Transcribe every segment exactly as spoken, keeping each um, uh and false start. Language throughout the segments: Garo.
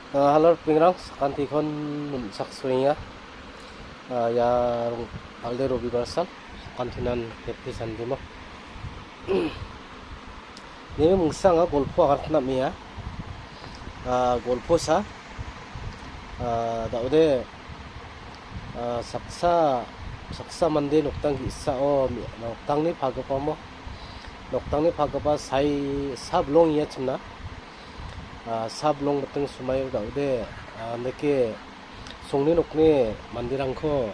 Ah, halo ripengrang, sakantikon nimchaksoenga. Ah, ia rong-, alde robibar sal, sakantinan happy Sunday mo. Neme mingsa anga golpo agatna am·enga. Ah, golpo sa. Ah, da·ode, ah, saksa, saksa mande noktang ge·sao me-, noktangni pagipamo, noktangni pagipa sai sablong ia chimna. Ah, sablong miting sumaio da·ode, ah, neke songni nokni manderangko,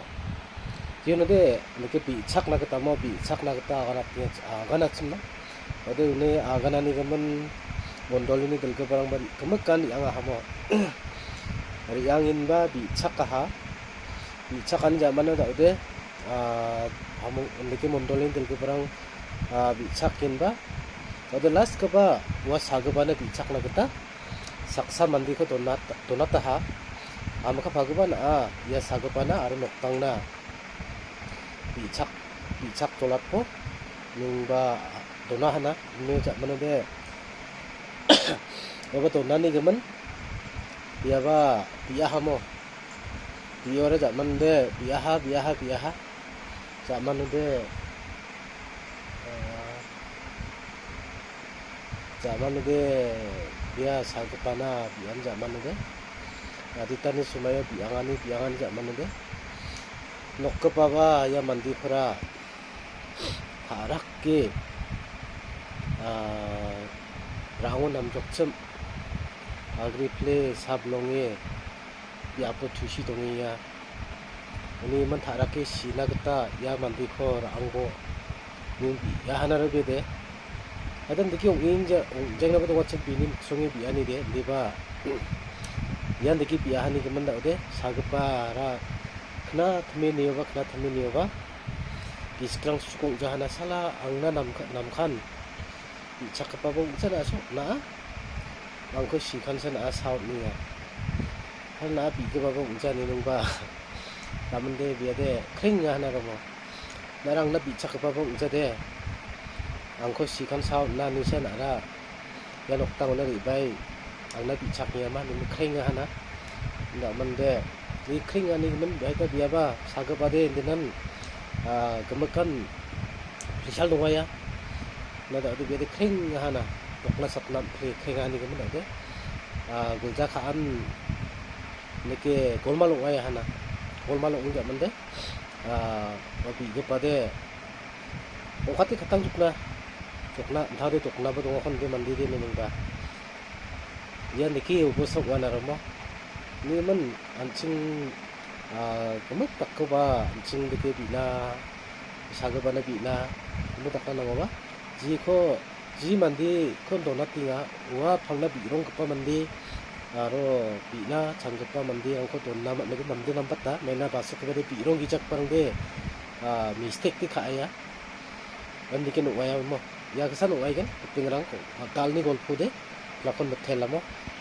ianode neke bi·chakna gitamo, bi·chakna gita aganatenga, aganachimna. Ode uni agananigimin mondolini dilgiparangba gimikan re·angahamo. Re·angenba bi·chakaha. Bi·chakani jamano da·ode, ah, amo-, neke mondolini dilgiparang, ah, bi·chakenba. Ode lastgipa ua sagipana bi·chakna gita saksa mandeko donat-, donataha. Amaka pagipa na·a ia sagipana aro noktangna bi·chak, bi·chak jolatpo ningba dona hana ine ja·manode. Iaba donanigimin, iaba bi·ahamo. Bi·ore ja·manode, bi·aha, bi·aha, bi·aha. Ja·manode, ah, ja·manode, bia sagipana bi·an ja·manode. Aditani sumaio bi·angani, bi·angani ja·manode. Nokgipaba ia mandekora ta·rake, ah, ra·ango namjokchim, agriple sablonge biapo tusi dongenga. Uni iman ta·rake sina gita ia mandeko ra·angbo ning bi·a hana rebede. Hadan dike ong·enja-, ong·jainaba dongachim bini miksonge bi·anide, indiba ian dike bi·ahanigimin da·ode, sagipara kna time nioba, kna time nioba, giskrang suko ong·jahana sala angna namka-, namkan. Bi·chakgipaba ong·ja na·a so, na·a? Angko sikansa na·a saut ninga. Har na·a bi·gipaba ong·ja ninungba. Namande biade kring hana romo. Na·a angna bi·chakgipaba ong·ja de. Angko sikan saut na nisa na·ra. Ia noktangona re·bae. Angna bi·chakengama nini kring hana. Namande. Ni kring ani gimin baita biaba. Sagipade indinan. Ah, gimikan. Prisal dongaya. Na da·ode biade kring hana. Dokna satna kring, kring ani gimin da·ode. Ah, gilja ka·an neke golmal ong·aia hana. Golmal ong·ja mande. Ah, ua bi·gipade. Ong·kate katang jokna. Jokna, antade joknaba dongakon de mande de menengba. Ia neke ubo sok wana romo. Ni man an·ching, ah, gimik dakgipa an·ching dake bi·na, sagipana bi·na, gimik dakna nangoba. Jiko, ji mandeko donatenga, ua pangna bi·ronggipa mande, aro bi·na changgipa manderangko dona man·ege mande nambata, mena basokgipade bi·ronggijagiparangde, ah, mistake de ka·aia. Andike nong·aia mo. Ia kisa nong·aigen, ripengrangko, ah, galni golpo de, lakon mitelamo.